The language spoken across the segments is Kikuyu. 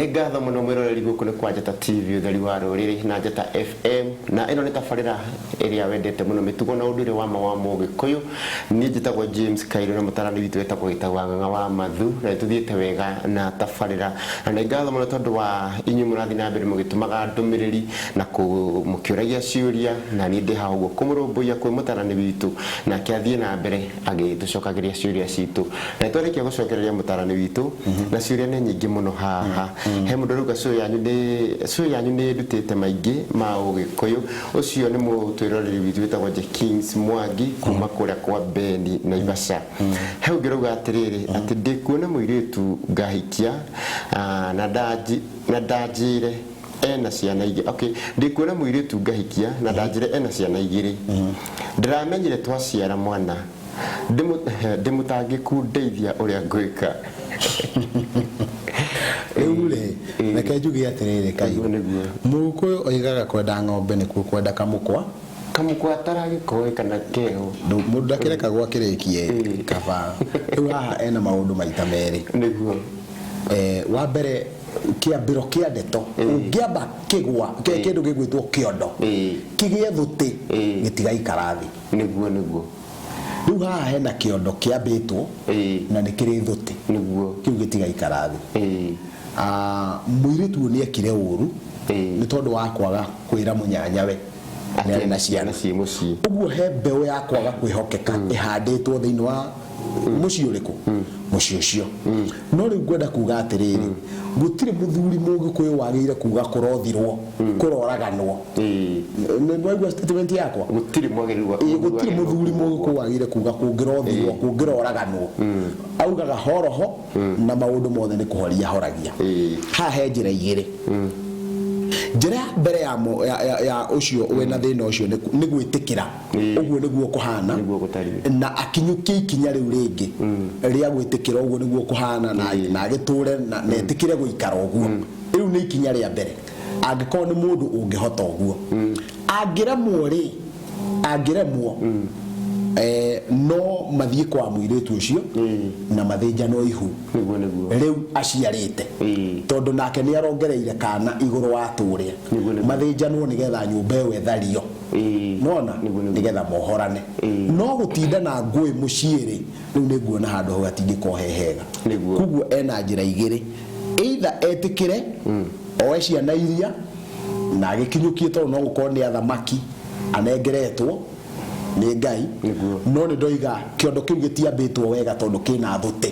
Nĩ ngatho mũno mwĩroreri, gũkũ nĩ kwa Njata TV, ũtheri wa rũrĩrĩ, na Njata FM, na ĩno nĩ tabarĩra ĩrĩa wendete mũno, mĩtugo na ũndũire wa ma wa Mũgĩkũyũ. Niĩ njĩtagwo James Kairũ na mũtarani witũ etagwo Gĩtau wa Ng'ang'a wa Mathu, na nĩtũthiĩte wega na tabarĩra, na nĩ ngatho mũno tondũ wa inyuĩ mũrathiĩ na mbere mũgĩtũmaga ndũmĩrĩri na mũkĩũragia ciũria, na niĩ ndĩ haha ũguo kũmũrũmbũiya kwĩ mũtarani witũ, nake athiĩ na mbere agĩtũcokagĩria ciũria citũ. Na nĩtwarĩkia gũcokereria mũtarani witũ, na ciũria nĩ nyingĩ mũno haha. He mũndũ ũrauga show yanyu nĩ show yanyu nĩ ĩndutĩte maingĩ ma Ũgĩkũyũ. Ũcio nĩ mũtwĩroreri witũ wĩtagwo J Kings Mwangi kuma kũrĩa kwa Beni, Naivasha. He ũngĩ ũrauga atĩrĩrĩ, atĩ ndĩkuona mũirĩtu ngahikia na ndanjĩre ena ciana igĩrĩ. Okay, ndĩkuona mũirĩtu ngahikia na ndanjĩre ena ciana igĩrĩ. Ndĩramenyire twaciara mwana. Ndĩmũtangĩku, ndeithia ũrĩa ngwĩka. Rĩu rĩ, reke njuge atĩrĩrĩ, Kairũ. Nĩguo. Mũgĩkũyũ oigaga kwenda ng'ombe nĩkuo kwenda kamũkwa. Kamũkwa ataragĩkoĩ kana keho. Mũndũ ndakĩrekagwo akĩrĩkie kaba. Rĩu haha ena maũndũ maita merĩ. Wa mbere, kĩambĩro kĩa ndeto ũngĩamba kĩgwa kĩndũ gĩgwĩtwo kĩondo kĩgĩe thũtĩ, gĩtigaikara thĩ. Nĩguo. Rĩu haha hena kĩondo kĩambĩtwo na nĩ kĩrĩ thũtĩ. Kĩu gĩtigaikara thĩ. Mũirĩtu ũyũ nĩ ekire ũru nĩ tondũ wa kwaga kwĩra mũnyanyawe nĩ arĩ na ciana. Ciĩ mũciĩ. Ũguo he mbeũ ya kwaga kwĩhokeka ĩhandĩtwo thĩinĩ wa mũciĩ ũrĩkũ? Mũciĩ ũcio. No rĩu ngwenda kuga atĩrĩrĩ, gũtirĩ mũthuri Mũgĩkũyũ wagĩrĩire kuga kũrothirwo, kũroraganwo. Nĩ waigua statement yakwa? Gũtirĩ mwagĩrĩirwo. Ĩĩ, gũtirĩ mũthuri Mũgĩkũyũ wagĩrĩire kuga kũngĩrothirwo, kũngĩroraganwo. Augaga horoho na maũndũ mothe nĩ kũhoria ahoragia. Haha he njĩra igĩrĩ. Njĩra ya mbere ya, ya, ya, ya ũcio wĩna thĩna ũcio nĩ gwĩtĩkĩra ũguo nĩguo kũhana. Nĩguo gũtariĩ. Na akinyũkie ikinya rĩu rĩngĩ rĩa gwĩtĩkĩra ũguo nĩguo kũhana na agĩtũre na etĩkĩre gũikara ũguo. Rĩu nĩ ikinya rĩa mbere angĩkorwo nĩ mũndũ ũngĩhota ũguo. Angĩremwo rĩ, angĩremwo no mathiĩ kwa mũirĩtu ũcio na mathĩnjanwo ihu. Nĩguo. Rĩu aciarĩte, tondũ nake nĩ arongereire kana igũrũ wa tũrĩa. Nĩguo. Mathĩnjanwo nĩgetha nyũmba ĩyo ĩthario. Nona nĩgetha mohorane. No gũtinda na ngũĩ mũciĩ rĩ, rĩu nĩ nguona handũ hau hatingĩkorwo he hega. Koguo ena njĩra igĩrĩ, either etĩkĩre oe ciana iria na agĩkinyũkie, tondũ no gũkorwo nĩ athamaki anengeretwo nĩ Ngai. No nĩ ndoiga kĩondo kĩu gĩtiambĩtwo wega tondũ kĩna thũtĩ.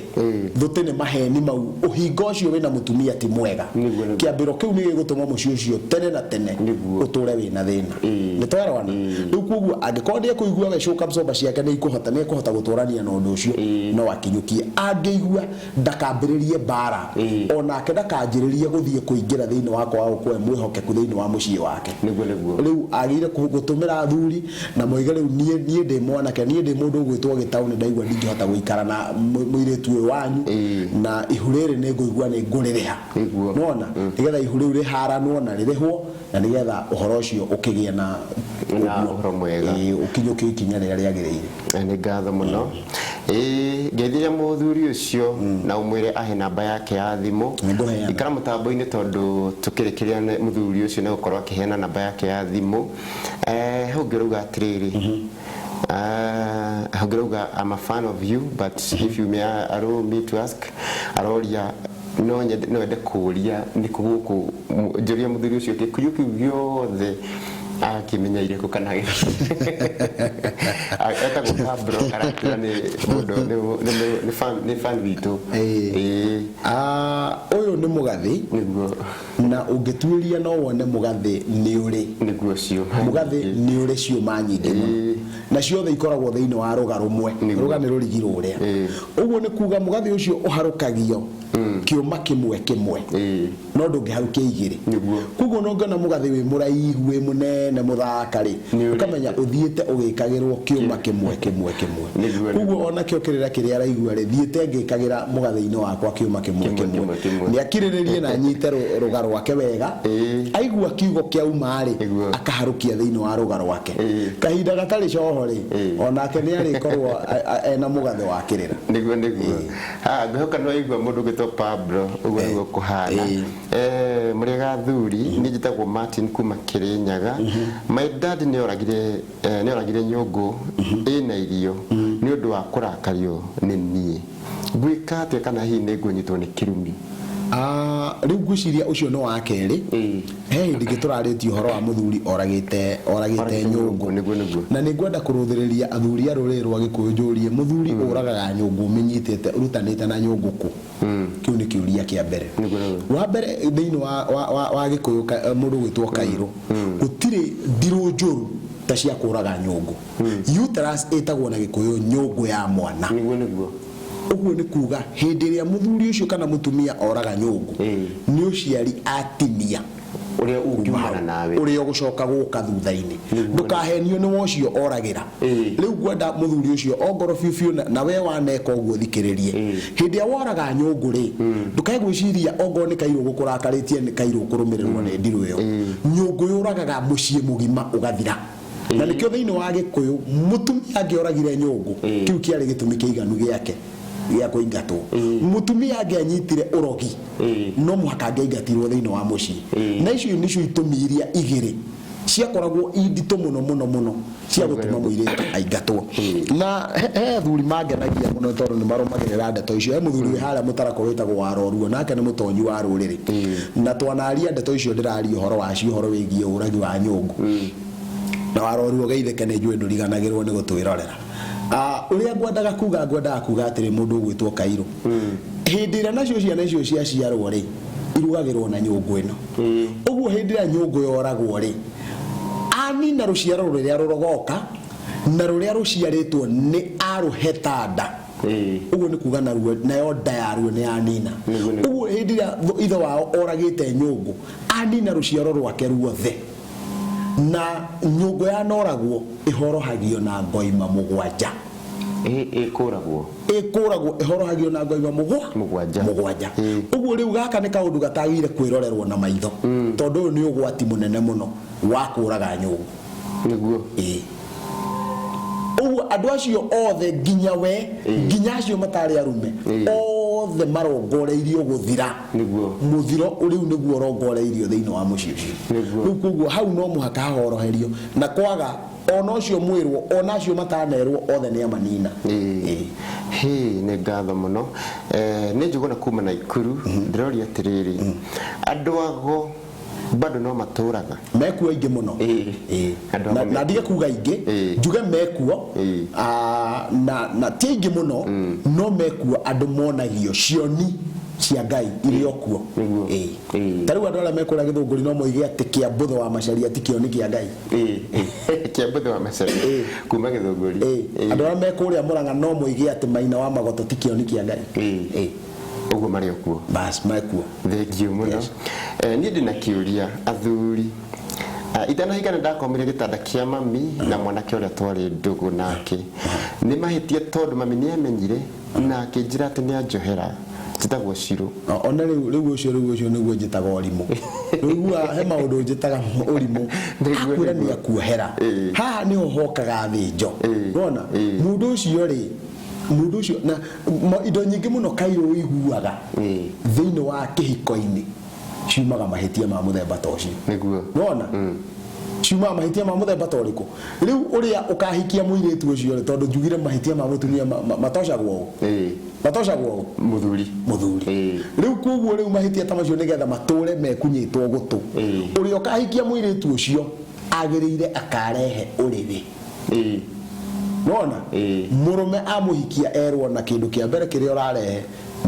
Thũtĩ nĩ maheni mau, ũhinga ũcio wĩna mũtumia ti mwega. Nĩguo. Kĩambĩro kĩu nĩ gĩgũtũma mũciĩ ũcio tene na tene ũtũre wĩna thĩna. Nĩ twerwana? Rĩu koguo angĩkorwo nĩ ekũigua we shock absorber ciake nĩ ikũhota, nĩ ekũhota gũtũrania na ũndũ ũcio, no akinyũkie. Angĩigua ndakambĩrĩrie mbara, onake ndakanjĩrĩrie gũthiĩ kũingĩra thĩinĩ wa kwaga gũkorwo e mwĩhokeku thĩinĩ wa mũciĩ wake. Nĩguo. Rĩu agĩrĩire gũtũmĩra athuri na moige rĩu niĩ ndĩ mwanake, niĩ ndĩ mũndũ ũgwĩtwo Gĩtaũ, nĩ ndaigua ndingĩhota gũikara na mũirĩtu ũyũ wanyu, na ihu rĩrĩ nĩ ngũigua nĩ ngũrĩrĩha. Nĩwona? Nĩgetha ihu rĩu rĩharanwo na rĩrĩhwo, na nĩgetha ũhoro ũcio ũkĩgĩe na Na ũhoro mwega. Ĩĩ, ũkinyũkio ikinya rĩrĩa rĩagĩrĩire. Nĩ ngatho mũno. Ĩĩ, ngeithiria mũthuri ũcio na ũmwĩre ahe namba yake ya thimũ. Nĩngũheana. Ikara mũtambo-inĩ tondũ tũkĩrĩkĩria mũthuri ũcio nĩ gũkorwo akĩheana namba yake ya thimũ. Hau ũngĩ ũrauga atĩrĩrĩ, hau ũngĩ ũrauga, "I'm a fan of you, but if you may allow me to ask," aroria no nyende, no ende kũria nĩkũ gũkũ, njũria mũthuri ũcio Gĩkũyũ kĩu gĩothe akĩmenyeire kũ, kana etagwo Pablo, aratwĩra nĩ mũndũ nĩ fan witũ. Ũyũ nĩ mũgathĩ. Na ũngĩtuĩria no wone mũgathĩ nĩ ũrĩ. Nĩguo, ciũma. Mũgathĩ nĩ ũrĩ ciũma nyingĩ mũno, na ciothe ikoragwo thĩinĩ wa rũga rũmwe. Rũga nĩ rũrigi rũrĩa. Ũguo nĩ kuga mũgathĩ ũcio ũharũkagio kĩũma kĩmwe kĩmwe, no ndũngĩharũkia igĩrĩ. Koguo no ngĩona mũgathĩ wĩ mũraihu, wĩ mũnene, mũthaka rĩ, Nĩ ũrĩ. ũkamenya ũthiĩte ũgĩkagĩrwo kĩũma kĩmwe kĩmwe kĩmwe. Nĩguo. Koguo ona kĩo kĩrĩra kĩrĩa araigua rĩ, thiĩte ngĩkagĩra mũgathĩ-inĩ wakwa kĩũma kĩmwe Kĩmwe, kĩmwe. kĩmwe, kĩmwe. Nĩ. Nĩ akirĩrĩrie na anyite rũga rwake wega. Aigua kiugo kĩauma rĩ, akaharũkia thĩinĩ wa rũga rwake. Kahinda gatarĩ coho rĩ, onake nĩ arĩkorwo ena mũgathĩ wa kĩrĩra. Niguo niguo. Ha ngwihoka no igua mundu gwitwo Pablo uguo niguo kuhana. Mũrĩega athuri, niĩ njĩtagwo Martin kuma Kĩrĩnyaga. My dad nĩ oragire nyũngũ ĩna irio nĩ ũndũ wa kũrakario nĩ niĩ. Ngwĩka atĩa kana hihi nĩ ngũnyitwo nĩ kĩrumi? Rĩu ngwĩciria ũcio nĩ wa kerĩ. He hĩndĩ ĩngĩ tũrarĩtie ũhoro wa mũthuri oragĩte oragĩte nyũngũ. Niguo niguo. Na nĩ ngwenda kũrũthĩrĩria athuri a rũrĩrĩ rwa Gĩkũyũ njũrie, mũthuri ũragaga nyũngũ ũmĩnyitĩte ũrutanĩte na nyũngũ kũ? Kĩu nĩ kĩũria kĩa mbere. Niguo niguo. Wa mbere thĩinĩ wa Gĩkũyũ mũndũ gwĩtwo Kairũ, gũtirĩ ndirũ njũru ta cia kũraga nyũngũ. Uterus ĩtagwo na Gĩkũyũ nyũngũ ya mwana. Niguo niguo. Ũguo nĩ kuga hĩndĩ ĩrĩa mũthuri ũcio kana mũtumia oraga nyũngũ, nĩ ũciari atinia ũrĩa ũngiumana nawe, ũrĩa ũgũcoka gũka thutha-inĩ. Ndũkahenio nĩ wocio oragĩra. Rĩu ngwenda mũthuri ũcio ongorwo biũ biũ na we waneka ũguo thikĩrĩrie. Hĩndĩ ĩrĩa woraga nyũngũ rĩ, ndũkae gwĩciria ongorwo nĩ kairũ gũkũrakarĩtie nĩ kairũ kũrũmĩrĩrwo nĩ ndirũ ĩyo. Nyũngũ yũragaga mũciĩ mũgima ũgathira. Na nĩkĩo thĩinĩ wa Gĩkũyũ mũtumia angĩoragire nyũngũ, kĩu kĩarĩ gĩtũmi kĩiganu gĩake gĩa kũingatwo. Mũtumia angĩanyitire ũrogi, no mũhaka angĩaingatirwo thĩinĩ wa mũciĩ. Na icio nĩcio itũmi iria igĩrĩ ciakoragwo inditũ mũno mũno mũno cia gũtũma mũirĩtu aingatwo. Na he athuri mangenagia mũno tondũ nĩ marũmagĩrĩra ndeto icio. He mũthuri wĩ harĩa mũtarakwa wĩtagwo Waroruo, nake nĩ mũtonyi wa rũrĩrĩ. Na twanaria ndeto icio ndĩraria ũhoro wacio, ũhoro wĩgiĩ ũragi wa nyũngũ. Na Waroruo geithĩke nĩ njũĩ ndũriganagĩrwo nĩ gũtwĩrorera. Ũrĩa ngwendaga kuga, ngwendaga kuga atĩrĩ, mũndũ ũgwĩtwo Kairũ, hĩndĩ ĩrĩa nacio ciana icio ciaciarwo rĩ, irugagĩrwo na nyũngũ ĩno. Ũguo hĩndĩ ĩrĩa nyũngũ yoragwo rĩ, anina rũciaro rũrĩa rũrogoka na rũrĩa rũciarĩtwo nĩ arũheta nda. Ũguo nĩ kuga naruo, nayo nda yaruo nĩ yanina. Ũguo hĩndĩ ĩrĩa ithe wao oragĩte nyũngũ, anina rũciaro rwake ruothe. Na nyũngũ yanoragwo ĩhorohagio na ngoima mũgwanja. Ĩkũragwo. Ĩkũragwo ĩhorohagio na ngoima mũgwanja. Mũgwanja. Ũguo rĩu gaka nĩ kaũndũ gatagĩrĩire kwĩrorerwo na maitho. Tondũ ũyũ nĩ ũgwati mũnene mũno wa kũraga nyũngũ. Nĩguo. Ũguo andũ acio othe nginya we, nginya acio matarĩ arume, othe marongoreirio gũthira. Nĩguo. Mũthiro rĩu nĩguo ũrongoreirio thĩinĩ wa mũciĩ ũcio. Nĩguo. Rĩu koguo hau no mũhaka hahoroherio na kwaga ona ũcio mwĩrwo ona acio matanerwo othe nĩ amanina. Hĩ, nĩ ngatho mũno. Nĩ Njũgũna kuma Naikuru, ndĩroria atĩrĩrĩ, andũ ago bado no matũraga? Mekuo aingĩ mũno. Andũ ago Na ndige kuga aingĩ, njuge mekuo, na ti aingĩ mũno, no mekuo andũ monagio cioni cia Ngai irĩ o kuo. Nĩguo. Ta rĩu andũ arĩa mekũrĩa Gĩthũngũri no moige atĩ kĩa Mbũtho wa Macharia ti kĩoni kĩa Ngai. Kĩa Mbũtho wa Macharia kuma Gĩthũngũri. Andũ arĩa mekũrĩa Mũrang'a no moige atĩ Maina wa Magoto ti kĩoni kĩa Ngai. Ũguo marĩ o kuo. Bas, mekuo. Thengiũ mũno. Niĩ ndĩna kĩũria athuri. Itanahika nĩ ndakomire gĩtanda kĩa mami na mwanake ũrĩa twarĩ ndũgũ nake. Nĩ mahĩtia tondũ mami nĩ amenyire na akĩnjĩra atĩ nĩ anjohera. Njĩtagwo Shiro. Ona rĩu, rĩu ũcio, rĩu ũcio nĩguo njĩtaga ũrimũ. Rĩu he maũndũ njĩtaga ũrimũ. Nĩguo, Akwĩra nĩguo. nĩ akuohera. Haha nĩho hokaga thĩnjo. Wona? Mũndũ ũcio rĩ, mũndũ ũcio na indo nyingĩ mũno kairũ ũiguaga thĩinĩ wa kĩhiko-inĩ ciumaga mahĩtia ma mũthemba ta ũcio. Nĩguo. Wona? Ciumaga mahĩtia ma mũthemba ta ũrĩkũ? Rĩu ũrĩa ũkahikia mũirĩtu ũcio rĩ, tondũ njugire mahĩtia ma mũtumia matocagwo ũũ. Matocagwo ũũ? Mũthuri. Mũthuri. Rĩu koguo rĩu mahĩtia ta macio nĩgetha matũre mekunyĩtwo gũtũ. Ũrĩa ũkahikia mũirĩtu ũcio agĩrĩire akarehe ũrĩrĩ. Nona? Mũrũme amũhikia erwo na kĩndũ kĩa mbere kĩrĩa ũrarehe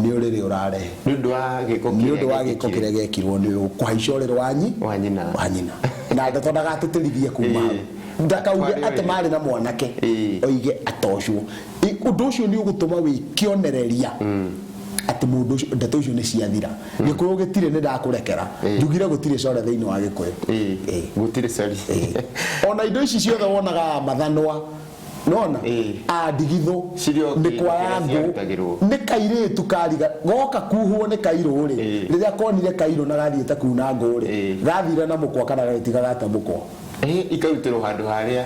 nĩ ũrĩrĩ ũrarehe. Nĩ ũndũ wa gĩko Nĩ ũndũ wa kĩrĩa gĩko kĩrĩa gekirwo nĩ kũhaica ũrĩrĩ wa Wa nyina. Wa nyina. Na ndeto ndagatĩtĩrithie kuma hau. Ndakauge Kwarĩ atĩ ũrĩrĩ. marĩ na mwanake, oige atocwo. Ũndũ ũcio nĩ ũgũtũma wĩkĩonereria atĩ mũndũ ũcio, ndeto icio nĩ ciathira. Gĩkũyũ gĩtirĩ nĩ ndakũrekera. Njugire gũtirĩ core thĩinĩ wa Gĩkũyũ. Gũtirĩ core. Ona indo ici ciothe wonaga mathanwa Nona Ĩĩ. a ndigithũ Cirĩ o mĩkwa ya kĩndũ kĩrĩa ngũ ciarutagĩrwo. nĩ kairĩtu kariga goka kuhwo nĩ kairũ rĩ, rĩrĩa konire kairũ na gathiĩte kuna ngũ rĩ, gathire na mũkwa kana gagĩtiga gate mũkwa. Ikarutĩrwo handũ harĩa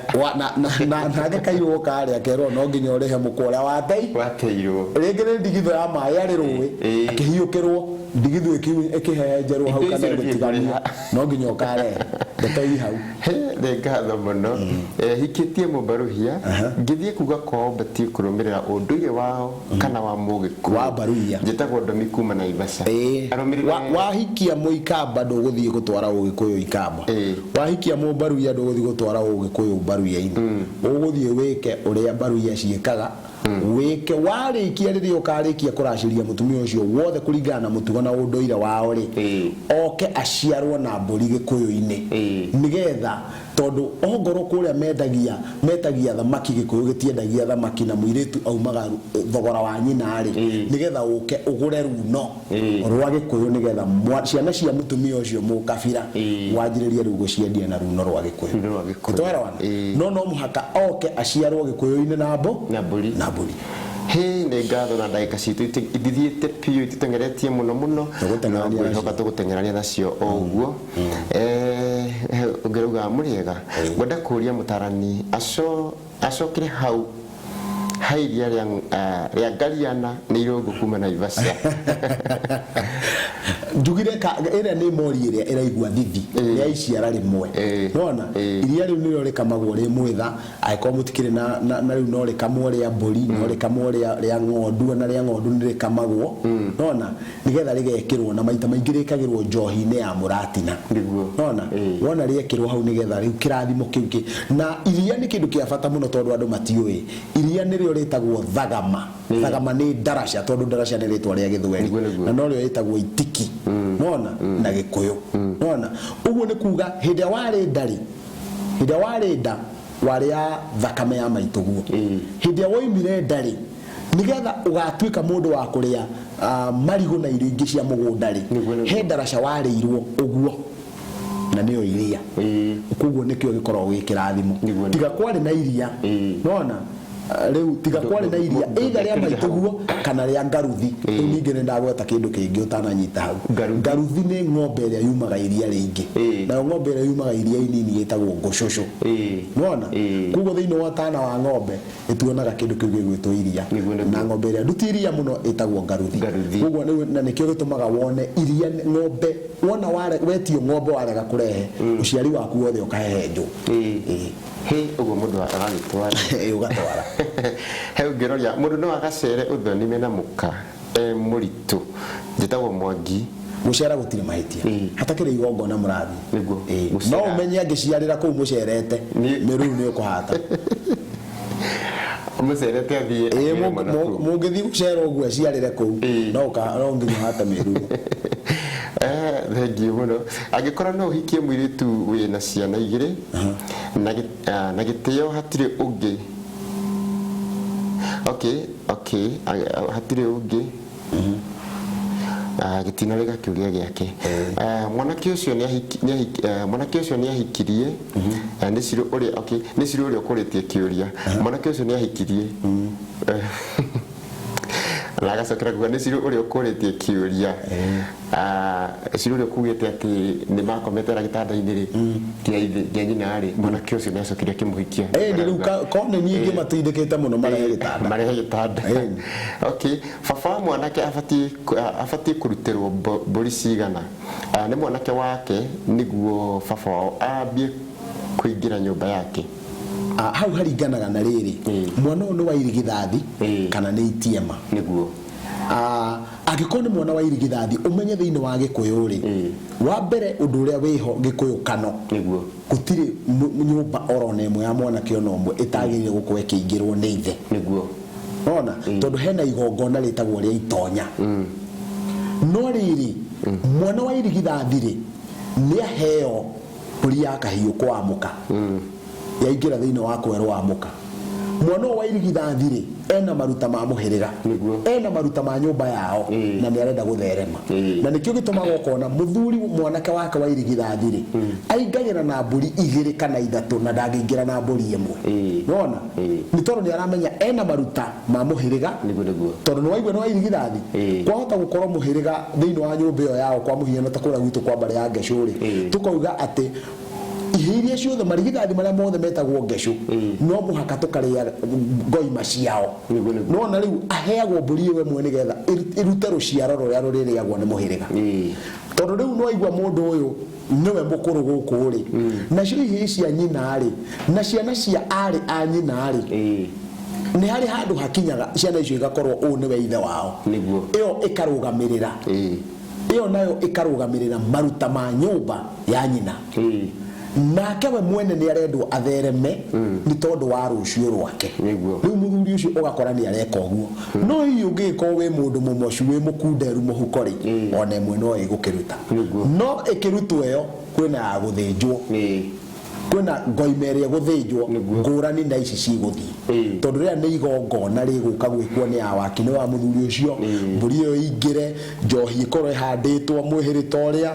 Nake kairũ karĩa kerwo no nginya ũrĩhe mũkwa ũrĩa watei wateirwo. Rĩngĩ nĩ ndigithũ ya maĩ arĩ rũĩ, akĩhiũkĩrwo ndigithũ ĩkĩhehenjerwo hau Indo kana icio ĩgĩtiganio, ndingĩkũrĩha. No nginya ũkarehe ndeto i hau. He, nĩ ngatho mũno. Hikĩtie mũmbaruhia, ngĩthiĩ kuga kwao batiĩ kũrũmĩrĩra ũndũire wao kana wa mũgĩkũyũ? Wa Mbaruhia. Njĩtagwo Ndomi kuma Naivasha. Arũmĩrĩre Wahikia mũikamba ndũgũthiĩ gũtwara ũgĩkũyũ ikamba. Wahikia mũmbaruhia ndũgũthiĩ gũtwara ũgĩkũyũ mbaruhia-inĩ. Ũgũthiĩ wĩke ũrĩa mbaruhia ciĩkaga, wĩke warĩkia, rĩrĩa ũkarĩkia kũracĩria mũtumia ũcio wothe kũringana na mũtugo na ũndũire wao rĩ, oke aciarwo na mbũri gĩkũyũ-inĩ, nĩgetha tondũ ongorwo kũrĩa mendagia metagia thamaki, gĩkũyũ gĩtiendagia thamaki, na mũirĩtu aumaga thogora wa nyina rĩ, nĩgetha ũke ũgũre runo rwa gĩkũyũ, nĩgetha ciana cia mũtumia ũcio mũkabira wanjĩrĩrie rĩu gũciendia na runo rwa gĩkũyũ. Runo rwa Gĩkũyũ. Tũtwarawana. No mũhaka oke aciarwo gĩkũyũ-inĩ na mbo Na mbũri. Na mbũri. Hĩ, nĩ ngatho, na ndagĩka citũ itithiĩte biũ, ititeng'eretie mũno mũno. Tũgũteng'erania No ngwĩhoka nacio. tũgũteng'erania nacio o ũguo. Ũngĩrauga mũrĩega, ngwenda kũria mũtarani acokere hau ha iria rĩa ngariana. Nĩ irũngũ kuma Naivasha. Njugire ka ĩrĩa nĩ mori ĩrĩa ĩraigua thithi ya iciara rĩmwe. Nona iria rĩu nĩrĩo rĩkamagwo rĩ mwĩtha, angĩkorwo mũtikĩrĩ na rĩu no rĩkamwo rĩa mbũri, no rĩkamwo rĩa ng'ondu, ona rĩa ng'ondu nĩ rĩkamagwo, nona nĩgetha rĩgekĩrwo, na maita maingĩ rĩkagĩrwo njohi-inĩ ya mũratina. Nona wona rĩekĩrwo hau nĩgetha rĩu kĩrathimo kĩu kĩ na iria nĩ kĩndũ kĩa bata mũno, tondũ andũ matiũĩ iria nĩrĩo rĩtagwo thagama. Thagama nĩ ndaraca, tondũ ndaraca nĩ rĩtwa rĩa gĩthweri, Nĩguo. na norĩo ĩtagwo itiki, nona na gĩkũyũ. Nona ũguo nĩ kuga hĩndĩ ĩrĩa warĩ nda rĩ, hĩndĩ ĩrĩa warĩ nda warĩ ya thakame ya maitũguo. Hĩndĩ ĩrĩa woimire nda rĩ, nĩgetha ũgatuĩka mũndũ wa kũrĩa marigũ na irio ingĩ cia mũgũnda rĩ, Nĩguo, nĩguo. he ndaraca warĩirwo ũguo, na nĩyo iria. Koguo nĩkĩo gĩkoragwo gĩ kĩrathimo. Nĩguo, Tiga kwarĩ na iria, nona rĩu tiga kwarĩ na iria either rĩa maitũguo kana rĩa ngaruthi. Rĩu ningĩ nĩ ndagweta kĩndũ kĩngĩ ũtananyita hau. Ngaruthi. Ngaruthi nĩ ng'ombe ĩrĩa yumaga iria rĩingĩ. Nayo ng'ombe ĩrĩa yumaga iria inini ĩtagwo ngũcũcũ. Nona koguo thĩinĩ wa tana wa ng'ombe ĩtuonaga kĩndũ kĩu gĩgwĩtwo iria. Nĩguo, nĩguo. Na ng'ombe ĩrĩa nduti iria mũno ĩtagwo ngaruthi. Ngaruthi. Koguo na nĩkĩo gĩtũmaga wone iria ng'ombe wona wetio ng'ombe warega kũrehe, ũciari waku wothe ũkahehenjwo. Hĩ, ũguo mũndũ agagĩtwara. Ĩĩ, ũgatwara. He ũngĩroria, mũndũ no agacere ũthoni mena mũka e mũritũ? Njĩtagwo Mwangi. Gũcera gũtirĩ mahĩtia, hatakĩrĩ igongona mũrathiĩ. Gũcera. No ũmenye angĩciarĩra kũu mũcerete, mĩruru nĩ ũkũhata. Mũcerete athiĩ agĩre mwana kũu. Mũngĩthiĩ gũcera ũguo aciarĩre kũu, no nginya ũhate mĩruru. Thengiũ mũno. Angĩkorwo no ũhikie mũirĩtu wĩna ciana igĩrĩ na gĩtĩo hatirĩ ũngĩ, okay, hatirĩ ũngĩ. Gĩtinarĩga kĩũria gĩake. Mwanake ũcio nĩ ahikirie. Nĩ Cirũ ũrĩa, okay, nĩ Cirũ ũrĩa ũkũrĩtie kĩũria. Mwanake ũcio nĩ ahikirie. Na agacokera kuga nĩ Cirũ ũrĩa ũkũrĩtie kĩũria. Cirũ ũrĩa ũkugĩte atĩ nĩ makomete na gĩtanda-inĩ rĩ kĩa ithe kĩa nyina rĩ, mwanake ũcio nĩ acokire akĩmũhikia. Ĩĩ, rĩu ko nĩ nyingĩ matindĩkĩte mũno marehe gĩtanda. Marehe gĩtanda. Okay, baba wa mwanake abatiĩ kũrutĩrwo mbũri cigana nĩ mwanake wake nĩguo baba wao ambie kũingĩra nyũmba yake? Hau haringanaga na rĩrĩ, mwana ũyũ nĩ wa irigithathi kana nĩ itiema. Angĩkorwo nĩ mwana wa irigithathi, ũmenye thĩinĩ wa gĩkũyũ rĩ, wa mbere ũndũ ũrĩa wĩho gĩkũyũ kano, gũtirĩ nyũmba oro na ĩmwe ya mwanake ona ũmwe ĩtagĩrĩire gũkorwo ĩkĩingĩrwo nĩ ithe. Nona tondũ hena igongona rĩtagwo rĩa itonya. No rĩrĩ, mwana wa irigithathi rĩ, nĩ aheo mbũri ya kahiũ kwa mũka, yaingĩra thĩinĩ wa kwerwo wa mũka. Mwana ũyũ wa irigithathi rĩ, ena maruta ma mũhĩrĩga, ena maruta ma nyũmba yao, na nĩ arenda gũtherema. Na nĩkĩo gĩtũmaga ũkona mũthuri mwanake wake wa irigithathi rĩ, aingagĩra na mbũri igĩrĩ kana ithatũ na ndangĩingĩra na mbũri ĩmwe. Nĩwona? Nĩ tondũ nĩ aramenya ena maruta ma mũhĩrĩga. Tondũ nĩ waigua nĩ wa irigithathi, kwahota gũkorwo mũhĩrĩga thĩinĩ wa nyũmba ĩyo yao, kwa mũhiano ta kũrĩa gwitũ kwa mbarĩ ya Ngecũ rĩ, tũkauga atĩ ihĩ iria ciothe, marigithathi marĩa mothe metagwo Ngecũ, no mũhaka tũkarĩa ngoima ciao. Nĩwona rĩu aheagwo mbũri ĩyo ĩmwe nĩgetha ĩrute rũciaro rũrĩa rũrĩrĩagwo nĩ mũhĩrĩga. Tondũ rĩu nĩwaigua mũndũ ũyũ nĩwe mũkũrũ gũkũ rĩ, nacio ihĩĩ cia nyina rĩ, na ciana cia arĩ a nyina rĩ, nĩ harĩ handũ hakinyaga ciana icio igakorwo ũũ nĩwe ithe wao. Ĩyo ĩkarũgamĩrĩra. Ĩyo nayo ĩkarũgamĩrĩra maruta ma nyũmba ya nyina. Nake we mwene nĩ arendwo athereme nĩ tondũ wa rũciũ rwake. Rĩu mũthuri ũcio ũgakora nĩ areka ũguo. No hihi ũngĩgĩkorwo wĩ mũndũ mũmocu, wĩ mũkunderu mũhuko rĩ, ona ĩmwe no ĩgũkĩruta. No ĩkĩrutwo ĩyo kwĩna ya gũthĩnjwo. Kwĩna ngoima ĩrĩa ĩgũthĩnjwo ngũrani na ici cigũthiĩ. Tondũ rĩrĩa nĩ igongona rĩgũka gwĩkwo nĩ awaki nĩ wa mũthuri ũcio, mbũri ĩyo ĩingĩre, njohi ĩkorwo ĩhandĩtwo mwĩhĩrĩta ũrĩa.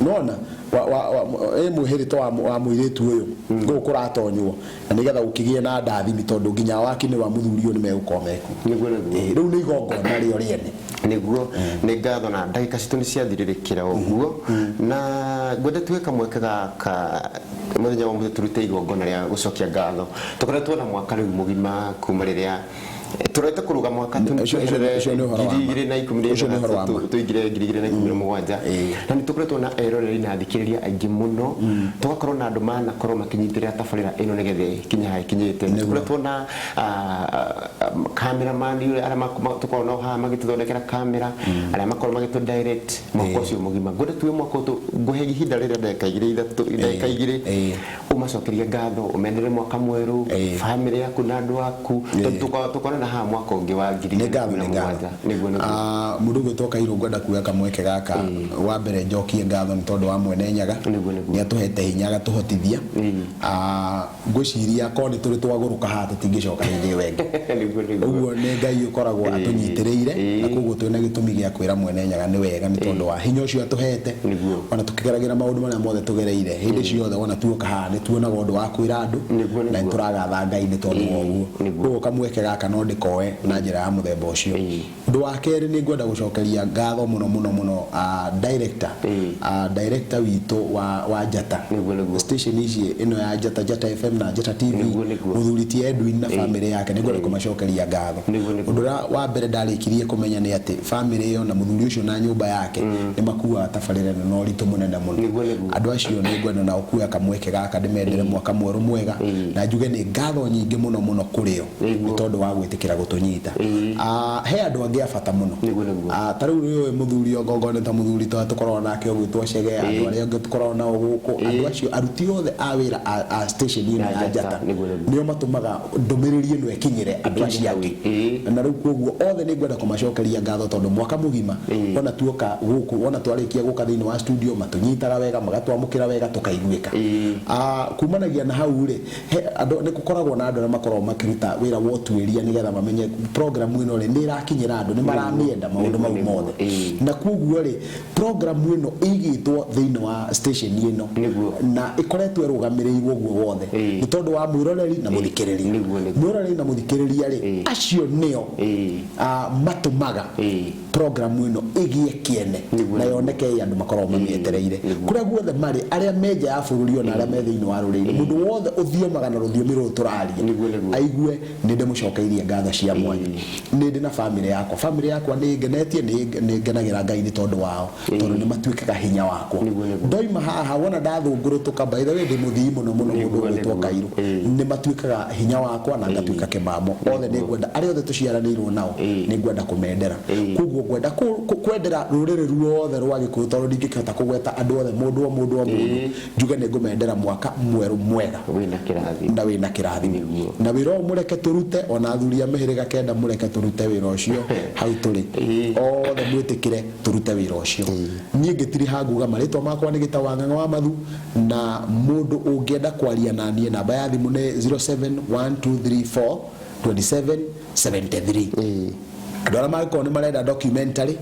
Nĩwona? Wa, wa, wa, ĩ mwĩhĩrĩta wa, wa mũirĩtu ũyũ gũkũ kũratonywo na nĩgetha gũkĩgĩe na ndathimi tondũ nginya awaki nĩ wa mũthuri ũyũ nĩ megũkorwo mekuo. Nĩguo. Rĩu nĩ igongona rĩo rĩene. Nĩguo, nĩ ngatho na ndagĩka citũ nĩ ciathirĩrĩkĩra ũguo, na ngwenda tuoe kamweke gaka mũthenya wa ũmũthĩ tũrute igongona rĩa gũcokia ngatho. Tũkoretwo na mwaka rĩu mũgima kuma rĩrĩa tũrorete kũrũga mwaka Ũcio tweherere nĩ ũhoro wa ma. 2016 Ũcio nĩ ũhoro wa ma. tũingĩre 2017, na nĩ tũkoretwo na eroreri na athikĩrĩria aingĩ mũno, tũgakorwo na andũ manakorwo makĩnyitĩrĩra tabarĩra ĩno nĩgetha ĩkinye harĩa ĩkinyĩte. Nĩ tũkoretwo na cameraman arĩa tũkoragwo nao haha magĩtũthondekera kamera, arĩa makoragwo magĩtũ direct mwaka ũcio mũgima. Ngwenda tuge mwaka ũyũ ngũhe ihinda rĩrĩa ndagĩka igĩrĩ ithatũ, ndagĩka igĩrĩ, ũmacokerie ngatho, ũmendere mwaka mwerũ, famĩlĩ yaku na andũ aku, tondũ tũkonana haha mwaka ũngĩ wa ngiri Nĩ igĩrĩ na ngatho, ikũmi na nĩ ngatho. mũgwanja. Nĩguo, nĩguo. Mũndũ ũgwĩtwo Kairũ, ngwenda kuoya kamweke gaka wa mbere njokie ngatho nĩ tondũ wa Mwene Nyaga. Nĩguo. Nĩ atũhete hinya agatũhotithia. Ngwĩciria korwo nĩ tũrĩ twagũrũka haha tũtingĩcoka hĩndĩ ĩyo ĩngĩ. Nĩguo. Ũguo nĩ Ngai ũkoragwo atũnyitĩrĩire, na koguo twĩna gĩtũmi gĩa kwĩra Mwene Nyaga nĩ wega nĩ tondũ wa hinya ũcio atũhete. Ona tũkĩgeragĩra maũndũ marĩa mothe tũgereire hĩndĩ ciothe, wona tuoka haha nĩ tuonaga ũndũ wa kwĩra andũ, na nĩ tũragatha Ngai nĩ tondũ wa ũguo. Koguo kamweke gaka no ndĩkoe na njĩra ya mũthemba ũcio. Ũndũ wa kerĩ, nĩ ngwenda gũcokeria ngatho mũno mũno mũno director, director witũ wa Njata. Nĩguo. Station ici ĩno ya Njata, Njata FM na Njata TV, Nĩguo. mũthuri ti Edwin na famĩlĩ yake, nĩ ngwenda kũmacokeria ngatho. Nĩguo. Ũndũ ũrĩa wa mbere ndarĩkirie kũmenya nĩ atĩ famĩlĩ ĩyo na mũthuri ũcio na nyũmba yake nĩ makuaga tabarĩra ĩno na ũritũ mũnene mũno. Nĩguo. Andũ acio nĩ ngwenda nao kuoya kamweke gaka ndĩmendere mwaka mwerũ mwega, na njuge nĩ ngatho nyingĩ mũno mũno kũrĩ o nĩ tondũ wa gwĩtĩkĩra gũtũnyita. He andũ angĩ a bata mũno. Nĩguo. Ta rĩu nĩ ũĩ mũthuri ogongo nĩ ta mũthuri ta tũkoragwo nake ũgwĩtwo Chege, andũ arĩa angĩ tũkoragwo nao gũkũ, andũ acio aruti othe a wĩra a station ĩno Ya ya Njata, Njata, nĩguo. nĩo matũmaga ndũmĩrĩri ĩno ĩkinyĩre andũ acio angĩ. Na rĩu koguo othe nĩ ngwenda kũmacokeria ngatho tondũ mwaka mũgima wona tuoka gũkũ, wona twarĩkia gũka thĩinĩ wa studio, matũnyitaga wega, magatwamũkĩra wega, tũkaiguĩka. Kumanagia na hau rĩ, he andũ, nĩ gũkoragwo na andũ arĩa makoragwo makĩruta wĩra wa ũtuĩria nĩgetha mamenye program ĩno rĩ nĩ ĩrakinyĩra andũ, nĩ maramĩenda, maũndũ mau mothe. Na koguo rĩ, program ĩno ĩigĩtwo thĩinĩ wa station ĩno na ĩkoretwo ĩrũgamĩrĩirwo ũguo wothe nĩ tondũ wa mwĩroreri na mũthikĩrĩria. Nĩguo. Mwĩroreri na mũthikĩrĩria rĩ, acio nĩo matũmaga program ĩno ĩgĩe kĩene na yoneke ĩ andũ makoragwo mamĩetereire kũrĩa guothe marĩ, arĩa me nja ya bũrũri ona arĩa me thĩinĩ wa rũrĩrĩ, mũndũ wothe ũthiomaga na rũthiomi rũrũ tũraria Nĩguo. aigue nĩ ndĩmũcokeirie ngatho cia mwanya. Nĩ ndĩ na famĩlĩ yakwa, famĩlĩ yakwa nĩ ĩngenetie, nĩ ngenagĩra Ngai nĩ tondũ wao, tondũ nĩ matuĩkaga hinya wakwa. Nĩguo. Ndoima haha wona ndathũngũrũtũka, by the way ndĩ mũthii mũno mũno, mũndũ ũgwĩtwo Kairũ, nĩ matuĩkaga hinya wakwa na ngatuĩka kĩmamo. Othe nĩ ngwenda, arĩa othe tũciaranĩirwo nao, nĩ ngwenda kũmendera. Koguo ngwenda kwendera rũrĩrĩ ruothe rwa Gĩkũyũ, tondũ ndingĩkĩhota kũgweta andũ othe, mũndũ o mũndũ o mũndũ, njuge nĩ ngũmendera mwaka mwerũ mwega wĩna kĩrathimo na wĩna kĩrathimo. Nĩguo. Na wĩra ũyũ mũreke tũrute ona athuri. Atongoria a mĩhĩrĩga kenda, mũreke tũrute wĩra ũcio hau tũrĩ. Othe mwĩtĩkĩre tũrute wĩra ũcio. Niĩ ngĩtiriha nguga marĩtwa makwa nĩ Gĩtaũ wa Ng'ang'a wa Mathu, na mũndũ ũngĩenda kwaria na niĩ, namba ya thimũ nĩ 071234 2773. Andũ arĩa mangĩkorwo nĩ marenda documentary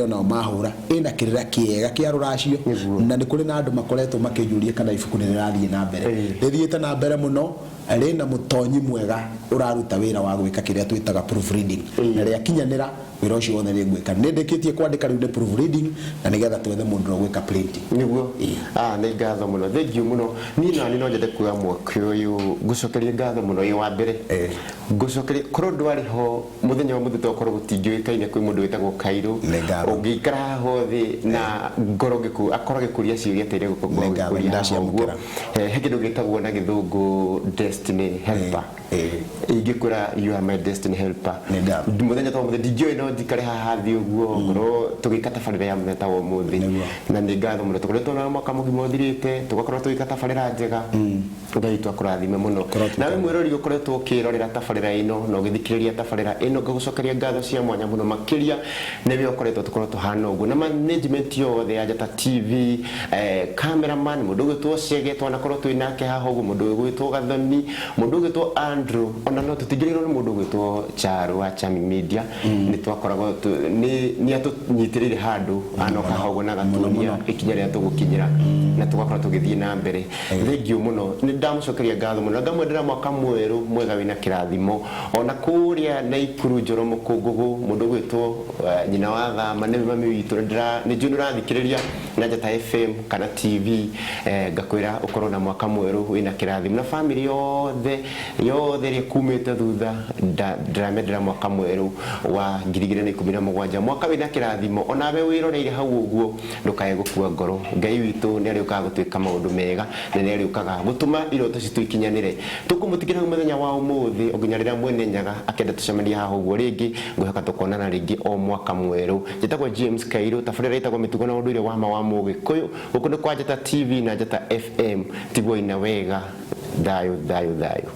onao mahũra ĩna kĩrĩra kĩega kĩa rũracio. Na nĩ kũrĩ na andũ makoretwo makĩnjũria kana ibuku nĩ rĩrathiĩ na mbere. Rĩthiĩte na mbere mũno, rĩna mũtonyi mwega ũraruta wĩra wa gwĩka kĩrĩa twĩtaga proofreading, na rĩakinyanĩra wĩra ũcio wothe nĩ ngwĩka. Nĩ ndĩkĩtie kwandĩka, rĩu nĩ proofreading na nĩgetha twethe mũndũ ũrĩa ũgwĩka printing. Niguo. Ah, nĩ ngatho mũno, thank you mũno. Niĩ nani no nyende kuoya mweke ũyũ ngũcokerie ngatho mũno. Ĩ wa mbere ngũcokerie korwo ndwarĩ ho mũthenya wa mũthĩ, tokorwo gũtingĩũĩkaine kwĩ mũndũ wĩtagwo Kairũ. Nĩ ngatho. Ũngĩikara haha thĩ na ngoro akorwo agĩkũria ciũria ta iria gũkorwo Nĩ ngatho, agĩkũria haha ũguo. nĩndaciamũkĩra. He kĩndũ gĩtagwo na gĩthũngũ destiny helper. Ingĩkwĩra you are my destiny helper. Nĩ ngatho. Mũthenya ta ũmũthĩ ndingĩũĩ no njikare haha thĩ ũguo ngorwo tũgĩka tabarĩra ya mũthenya ta wa ũmũthĩ. Na nĩ ngatho mũno, tũkoretwo na mwaka mũgima ũthirĩte tũgakorwo tũgĩka tabarĩra njega. Ngai witũ akũrathime mũno. Kũrotuĩka. Nawe mwĩrori ũkoretwo ũkĩrorera tabarĩra ĩno na ũgĩthikĩrĩria tabarĩra ĩno, ngagũcokeria ngatho cia mwanya mũno makĩria nĩwe ũkoretwo tũkorwo tũhana ũguo, na management yothe ya Njata TV, cameraman mũndũ ũgwĩtwo Chege, twanakorwo twĩ nake haha ũguo, mũndũ ũgwĩtwo Gathoni, mũndũ ũgwĩtwo Andrew, ona no tũtingĩrĩrwo nĩ mũndũ ũgwĩtwo Charo wa Chami Media. Nĩ twakoragwo nĩ atũnyitĩrĩire handũ anoka haha ũguo na agatuonia ikinya rĩrĩa tũgũkinyĩra na tũgakorwo tũgĩthiĩ na mbere. Thengiũ mũno, nĩ ndamũcokeria ngatho mũno na ngamwendera mwaka mwerũ mwega wĩna kĩrathimo. Ona kũrĩa Naikuru Njoro Mũkũngũgũ, mũndũ ũgwĩtwo nyina wa thama nĩwe mami witũ, nĩ njũĩ nĩ ũrathikĩrĩria na Njata FM kana TV, ngakwĩra ũkorwo na mwaka mwerũ wĩna kĩrathimo, na family yothe yothe ĩrĩa kumĩte thutha, ndĩramendera mwaka mwerũ wa 2017, mwaka wĩna kĩrathimo. Onawe wĩroreire hau ũguo, ndũkae gũkua ngoro. Ngai witũ nĩ arĩũkaga gũtuĩka maũndũ mega na nĩ arĩũkaga gũtũma iroto citũ ikinyanĩre. Tũkũmũtigĩra hau mũthenya wa ũmũthĩ o nginya rĩrĩa mwene Nyaga akenda tũcemanie haha ũguo rĩngĩ. Ngwĩhoka tũkonana rĩngĩ o mwaka mwerũ. Njĩtagwo James Kairũ, tabarĩra ĩtagwo Mĩtugo na Ũndũire wa Ma wa Mũgĩkũyũ. Gũkũ nĩ kwa Njata TV na Njata FM. Tigwoi na wega. Thayũ, thayũ, thayũ.